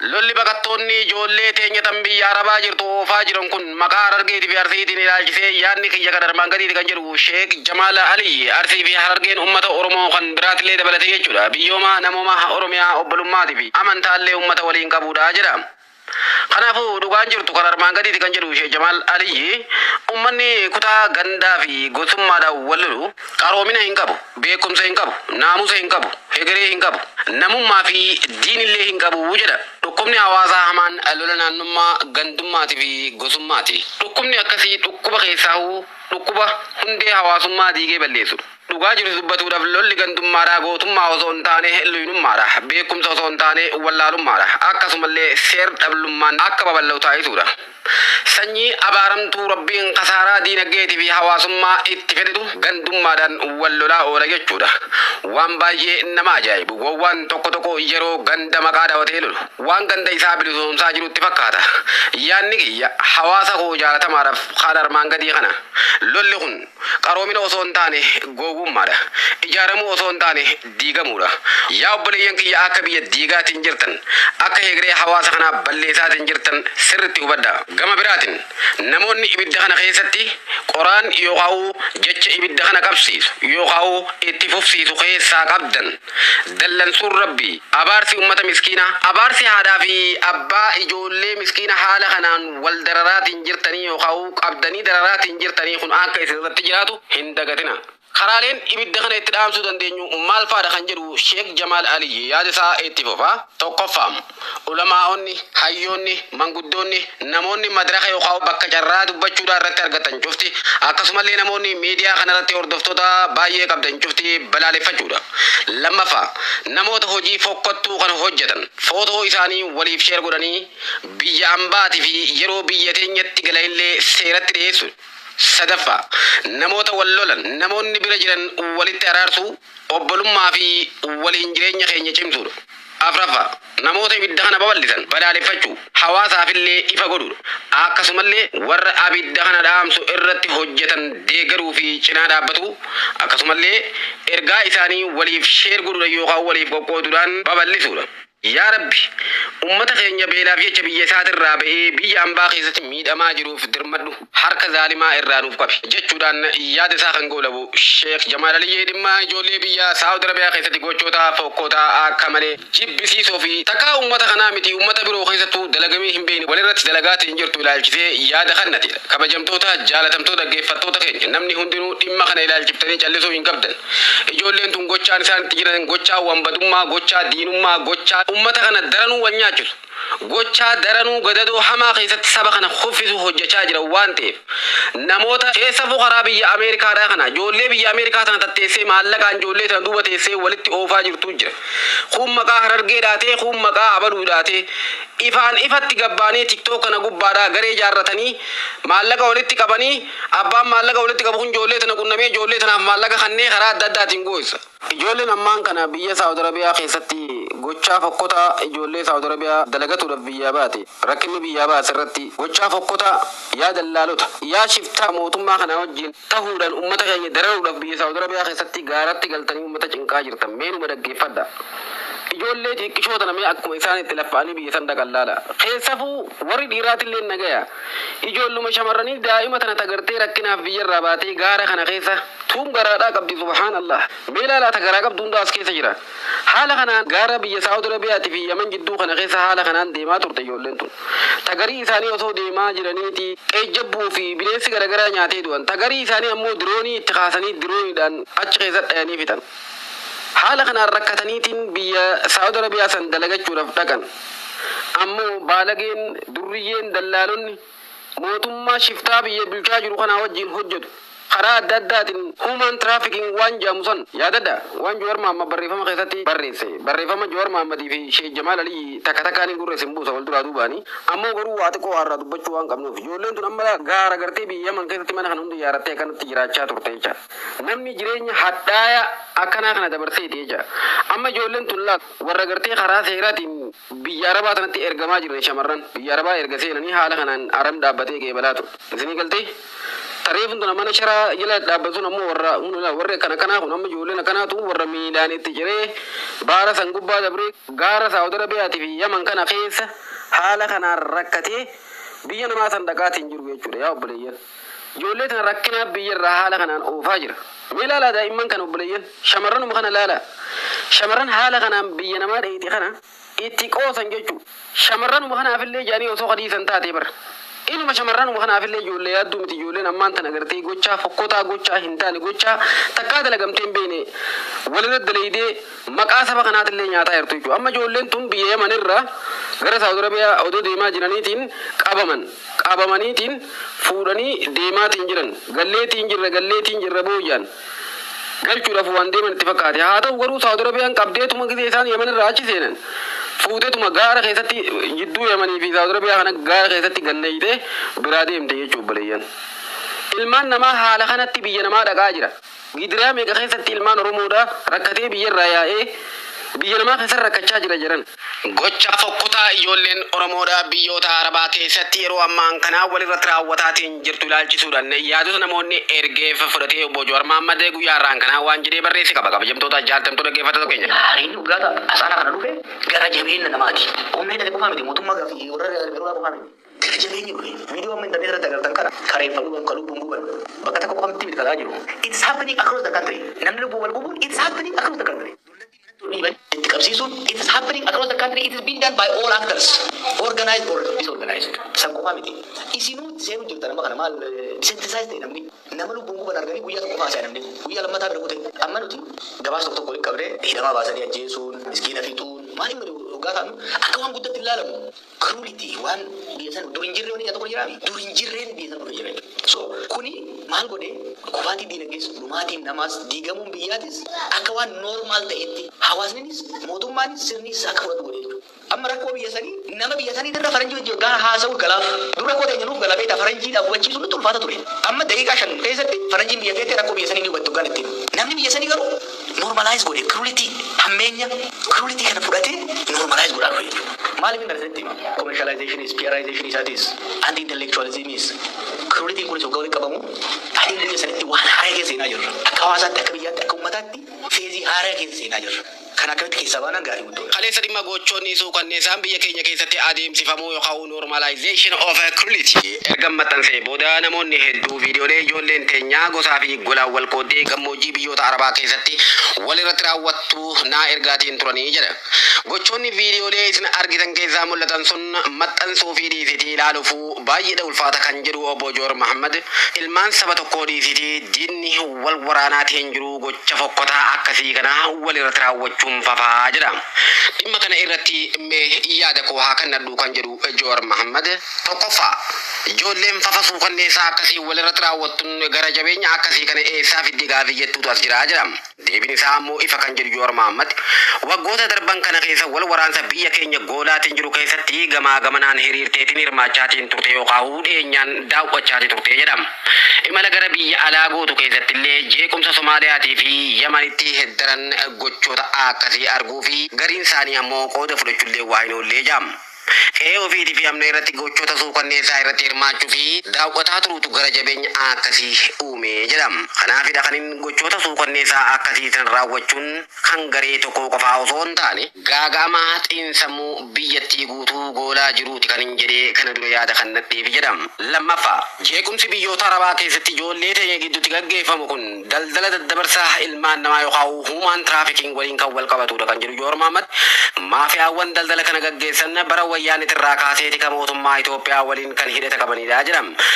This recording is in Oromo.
Lolli baqattoonni ijoollee teenya tan biyya Arabaa jirtu oofaa jiran kun maqaa Harargeetii fi Arsiitiin ilaalchisee yaadni kiyya kan armaan gadiiti kan jedhu Sheek Jamaal Aliyyi, Arsii fi Harargeen ummata Oromoo kan biraatillee dabalatee jechuudha. Biyyooma namooma Oromiyaa obbolummaatii fi amantaallee ummata waliin qabuudha jedha. Kanaafuu dhugaan jirtu kan armaan gadiiti kan jedhu Sheek Jamaal Aliyyi, ummanni kutaa gandaa fi gosummaadhaan wal lolu qaroomina hin qabu, beekumsa hin qabu, naamusa hin qabu, hegeree hin qabu, namummaa fi diinillee hin qabu jedha. Dhukkubni hawaasaa hamaan lola naannummaa, gandummaatii fi gosummaati. Dhukkubni akkasii dhukkuba keessaahuu dhukkuba hundee hawaasummaa diigee balleessudha. Dhugaa jiru dubbatuudhaaf lolli gandummaadhaa gootummaa osoo hin taane luynummaadha. Beekumsa osoo hin taane wallaalummaadha. Akkasumallee seer dhablummaan akka babal'atu taasisuudha. Sanyii abaaramtuu Rabbiin kasaaraa diinagdeetii fi hawaasummaa itti fedhetu gandummaadhaan wal lolaa oola jechuudha. Waan baay'ee nama ajaa'ibu, gowwaan tokko tokko yeroo ganda maqaa dhawatee lolu waan ganda isaa bilisoomsaa jirutti fakkaata. Yaadni kiyya hawaasa koo jaalatamaadhaaf kan armaan gadii kana. Lolli kun qaroomina osoo hin taane gowwummaadha. Ijaaramuu osoo hin taane diigamuudha. Yaa obboleeyyan kiyya, akka biyya diigaatiin jirtan, akka hegeree hawaasa kanaa balleessaatiin jirtan sirriitti hubadhaa. Gama biraatiin namoonni ibidda kana keessatti qoraan yookaan jecha ibidda kana qabsiisu yookaan itti fufsiisu keessaa qabdan, dallansuun Rabbii, abaarsi ummata miskiinaa, abaarsi haadhaa fi abbaa ijoollee miskiina haala kanaan wal dararaatiin jirtanii yookaan qabdanii dararaatiin jirtanii kun akka isin irratti jiraatu hin dagatina. Karaaleen ibidda kana itti dhaamsuu dandeenyu maal faadha kan jedhu Sheek Jamaal Aliyyi yaada isaa itti fufa. Tokkoffaa, ulamaa'onni, hayyoonni, manguddoonni, namoonni madraka yookaan bakka carraa dubbachuudhaa irratti argatan cufti, akkasumallee namoonni miidiyaa kanarratti hordoftoota baay'ee qabdan cufti balaaleffachuudha. Lammaffaa, namoota hojii fokkottuu kana hojjetan footoo isaanii waliif share godhanii biyya ambaatii fi yeroo biyya teenyatti galanillee seeratti dhiyeessuudha. Sadaffaa, namoota wal lolan namoonni bira jiran walitti araarsuu, obbolummaa fi waliin jireenya keenya cimsuudha. Afraffaa, namoota ibidda kana babal'isan balaaleffachuu, hawaasaafillee ifa godhuudha. Akkasumallee warra abidda kana dhaamsu irratti hojjetan deeggaruu fi cinaa dhaabbatu, akkasumallee ergaa isaanii waliif share godhuudha yookaan waliif qoqqooduudhaan babal'isuudha. Yaa Rabbi, ummata keenya beelaaf jecha biyya isaatirraa ba'ee biyya ambaa keessatti miidhamaa jiruuf dirmadhu, harka zaalimaa irraa nuuf qabi jechuudhaan yaada isaa kan goolabu Sheek Jamaal Aliyyee, dhimma ijoollee biyya Saawud Arabiyaa keessatti gochoota fokkotaa akka malee jibbisiisoo fi takkaa ummata kanaa miti ummata biroo keessattuu dalagamee hin beekne walirratti dalagaatiin hin jirtu ilaalchisee yaada kannatedha. Kabajamtoota jaalatamtoota dhaggeeffattoota keenya, namni hundinuu dhimma kana ilaalchiftanii callisuu hin qabdan. Ijoolleen tun gochaan isaan itti jiran gochaa wanbadummaa, gochaa diinummaa, gochaa ummata kana daranuu wal nyaachisu, gochaa daranuu gadadoo hamaa keessatti saba kana kuffisu hojjechaa jira waan ta'eef, namoota keessafuu karaa biyya Ameerikaadhaa kana ijoollee biyya Ameerikaa tana tatteessee maallaqaan ijoollee tana duuba teessee walitti oofaa jirtu jira. Kun maqaa Harargee dhaatee, kun maqaa abaluu dhaatee, ifaan ifatti gabbaanii TikTok kana gubbaadhaa garee jaarratanii maallaqa walitti qabanii, abbaan maallaqa walitti qabu kun ijoollee tana qunnamee ijoollee tanaaf maallaqa kannee karaa adda addaatiin gooysa. Ijoolleen ammaan kana biyya Saawud Arabiyaa keessatti gochaa fokkotaa ijoollee Saawud Arabiyaa dalagatuudhaaf biyyaa baate, rakkinni biyyaa baase irratti gochaa fokkotaa, yaa dallaalota, yaa shiftaa mootummaa kana wajjin tahuudhaan ummata keenya dararuudhaaf biyya Saawud Arabiyaa keessatti gaaratti galtanii ummata cinqaa jirtan, meenuma dhaggeeffadha. Ijoollee xixiqqishoo tana mee akkuma isaan itti laffa'anii biyya san dhaqan laala. Keessafuu warri dhiiraatillee nagaya. Ijoolluma shamarranii daa'ima tana tagartee rakkinaaf biyyarraa baatee gaara kana keessa tuun garaadhaa qabdi, subhaanallah. Mee laalaa, ta garaa qabdu hunda as keessa jira. Haala kanaan gaara biyya Saawud Arabiyaatii fi Yaman jidduu kana keessa haala kanaan deemaa turte ijoolleen tun. Tagarii isaanii osoo deemaa jiraniiti qeejjabbuu fi bineensi garaagaraa nyaatee du'an. Tagarii isaanii ammoo diroonii itti kaasanii dirooniidhaan achi keessa dhayanii fixan. Haala kanaan rakkataniitiin biyya Saawud Arabiyaa san dalagachuudhaaf dhaqan. Ammoo baalageen, durriyyeen, dallaalonni mootummaa shiftaa biyya bulchaa jiru kanaa wajjin hojjetu karaa adda addaatiin human trafficking waan jedhamu san yaadadha. Waan Jawaar Mahammad barreeffama keessatti barreesse, barreeffama Jawaar Mahammadii fi Sheek Jamaal Aliyyi takka takkaan hin gurreesse hin buusa wal duraa duubaanii. Ammoo garuu waa xiqqoo irraa dubbachuu waan qabnuuf, ijoolleen tun amma gaara gartee biyya Yaman keessatti mana kana hunda ijaarrattee akkanatti jiraachaa turte jecha. Namni jireenya hadhaaya akkanaa kana dabarseeti jecha. Amma ijoolleen tun laal, warra gartee karaa seeraatiin biyya Arabaa tanatti ergamaa jiran, shamarran biyya Arabaa erga seenanii haala kanaan aram dhaabbatee qeebalaa ture. Isinii galtee? Tareefun tuna mana sharaa jala dhaabbatu ammoo warra warra kana kanaa kun amma ijoolleen akkanaatu warra miilaan itti jiree baara san gubbaa dabree gaara Saawud Arabiyaatii fi Yaman kana keessa haala kanaan rakkatee biyya namaa san dhaqaatiin jiru jechuudha yaa obboleeyyan. Ijoollee tana rakkinaaf biyya irraa haala kanaan oofaa jira. Mee ilaalaa daa'imman kana obboleeyyan, shamarranuma kana ilaalaa. Shamarran haala kanaan biyya namaa dheeyite kana itti qoosan jechuudha. Shamarranuma kanaafillee jedhanii osoo kadiisan taatee bara. Inuma shamarranuma kanaafillee ijoollee yaadduu miti, ijoolleen ammaan tana gartee gochaa fokkotaa, gochaa hin taane, gochaa takkaa dalagamtee hin beekne walirra dalaydee maqaa saba kanaatillee nyaataa jirtu jechuudha. Amma ijoolleen tun biyya Yaman irraa gara Saawud Arabiyaa odoo deemaa jiraniitiin qabaman. Qabamaniitiin fuudhanii deemaatiin jiran. Galleetiin jirra, galleetiin jirra booyyaan. Galchuudhaaf waan deeman itti fakkaate. Haa ta'u garuu Saawud Arabiyaan qabdeetuma gisee isaan Yaman irraa achi seenan, fuuteetuma gaara keessatti, jidduu Yamanii fi Saawud Arabiyaa kana gaara keessatti ganneeyitee biraa deemte jechuudha obboleeyyan. Ilmaan namaa haala kanatti biyya namaa dhaqaa jira. Gidiraa meeqa keessatti ilmaan Oromoodhaa rakkatee biyya irraa yaa'ee biyya namaa keessa rakkachaa jira jedhan. Gocha fokkotaa ijoolleen Oromoodhaa biyyoota Arabaa keessatti yeroo ammaan kanaa walirratti raawwataatiin jirtu ilaalchisuudhaan yaadota namoonni ergeef fudhatee obbo Jawaar Mahaammad guyyaa har'aan kanaa waan jedhee barreesse qaba. Kabajamtoota, jaallatamtoota dhaggeeffattoota keenya. Haariin dhugaata asaanaa kana dhufe gara jabeenya namaati. Humna hidhate qofaa miti, mootummaa gaafii warra yeroo qofaa miti. Gara jabeenyi dhufe. Viidiyoo amma internet irratti agartan kana kareeffamuu kan lubbuun guban bakka tokko qofatti miti kataa jiru. It's happening across the country. Namni lubbuu wal gubuun, it's happening across the country. Dhiiban itti qabsiisuun, it is happening across the country. It is being done by all actors, organized or disorganized. San qofaa miti. Isinuu itti seenuu jirta. Nama kana maal desensitize ta'e, namni nama lubbuun guban arganii guyyaa tokko haasa'e, namni guyyaa lammataa bira kute. Amma nuti gabaasa tokko tokko walitti qabdee hidhamaa baasanii ajjeesuun, miskiina fixuun, maal inni dhugaa taanu akka waan guddatti ilaalamu, cruelty waan biyya san dur hin jirre, wani tokko jiraami dur hin jirreen biyya san dhufe jira jechuudha. So kuni maal godhe? Kufaatii diinagdees, dhumaatiin namaas, diigamuun biyyaatis akka waan normal ta'etti hawaasnis, mootummaanis, sirnis akka fudhatu godhe jechuudha. Amma rakkoo biyya sanii nama biyya sanii irra faranjii wajjin gaara haasa'uu galaaf. Dur rakkoo teenya nuuf gala beektaa, faranjiidhaaf hubachiisuun nutti ulfaata ture. Amma daqiiqaa 5 keessatti faranjiin biyya teettee rakkoo biyya sanii ni hubattu gaan ittiin. Namni biyya sanii garuu normalize godhe cruelty, hammeenya cruelty kana fudhatee normalize godhaa dhufe jechuudha. Maaliif hin isinitti hima? Commercializationis, PRization isaatis, anti intellectualismis, cruelty kunis waggaa walitti qabamu adiin biyya sanitti waan haaraa keessa seenaa jirra. Akka hawaasaatti, akka biyyaatti, akka uummataatti phase haaraa keessa seenaa jirra. Kan akkamitti keessaa baanaan gaarii guddoodha. Kaleessa dhimma gochoonni suukanneessaan biyya keenya keessatti adeemsifamuu yookaan normalization of cruelty erga maxxansee booda namoonni hedduu viidiyoolee ijoolleen teenyaa gosaa fi golaan wal qooddee gammoojjii biyyoota Arabaa keessatti walirratti raawwattu naa ergaatiin turanii jedha. Gochoonni viidiyoolee isin argitan keessaa mul'atan sun maxxansuu fi dhiisitii ilaaluufuu baay'eedha ulfaata kan jedhu obbo Joor Mahammad, ilmaan saba tokkoo dhiisitii diinni wal waraanaatiin jiru gocha fokkotaa akkasii kana walirratti raawwachuun fafaa jedha. Dhimma kana irratti mee yaada koo haa kennadhu kan jedhu Joor Mahammad, tokkoffaa, ijoolleen fafa suukanneessaa akkasii walirratti raawwattuun gara jabeenya akkasii kana eessaa fiddi gaafii jettuutu as jira jedha. Deebiin isaa ammoo ifa kan jedhu Joor Mahammad, waggoota darban kana keessa wal waraansa biyya keenya goolaatiin jiru keessatti gamaa gamanaan hiriirteetiin hirmaachaatiin turte yookaan dhiyeenyaan daawwachaatii turte jedhama. Imala gara biyya alaa gootu keessatti illee jeequmsa Somaaliyaatii fi Yamanitti daran gochoota akkasii arguu fi gariin isaanii ammoo qooda fudhachuullee waa hin oollee jedhama. Qe'ee ofiitii fi amna irratti gochoota suukanneessaa irratti hirmaachuu fi daawwataa turuutu gara jabeenya akkasii uume jedhama. Kanaafidha kan inni gochoota suukanneessaa akkasii san raawwachuun kan garee tokko qofaa osoo hin taane gaaga'ama xiinsammuu biyyattii guutuu goolaa jiruuti kan hin jedhee kana dura yaada kan nadheef jedhama. Lammaffaa, jeequmsi biyyoota Arabaa keessatti ijoollee teenya gidduutti gaggeeffamu kun daldala daddabarsaa ilmaan namaa yookaan human trafficking waliin kan wal qabatudha kan jedhu Joor Mahammad, maafiyaawwan daldala kana gaggeessan bara wayyaanitirraa kaaseeti kan mootummaa Itoophiyaa waliin kan hidhata qabanidha jedhama.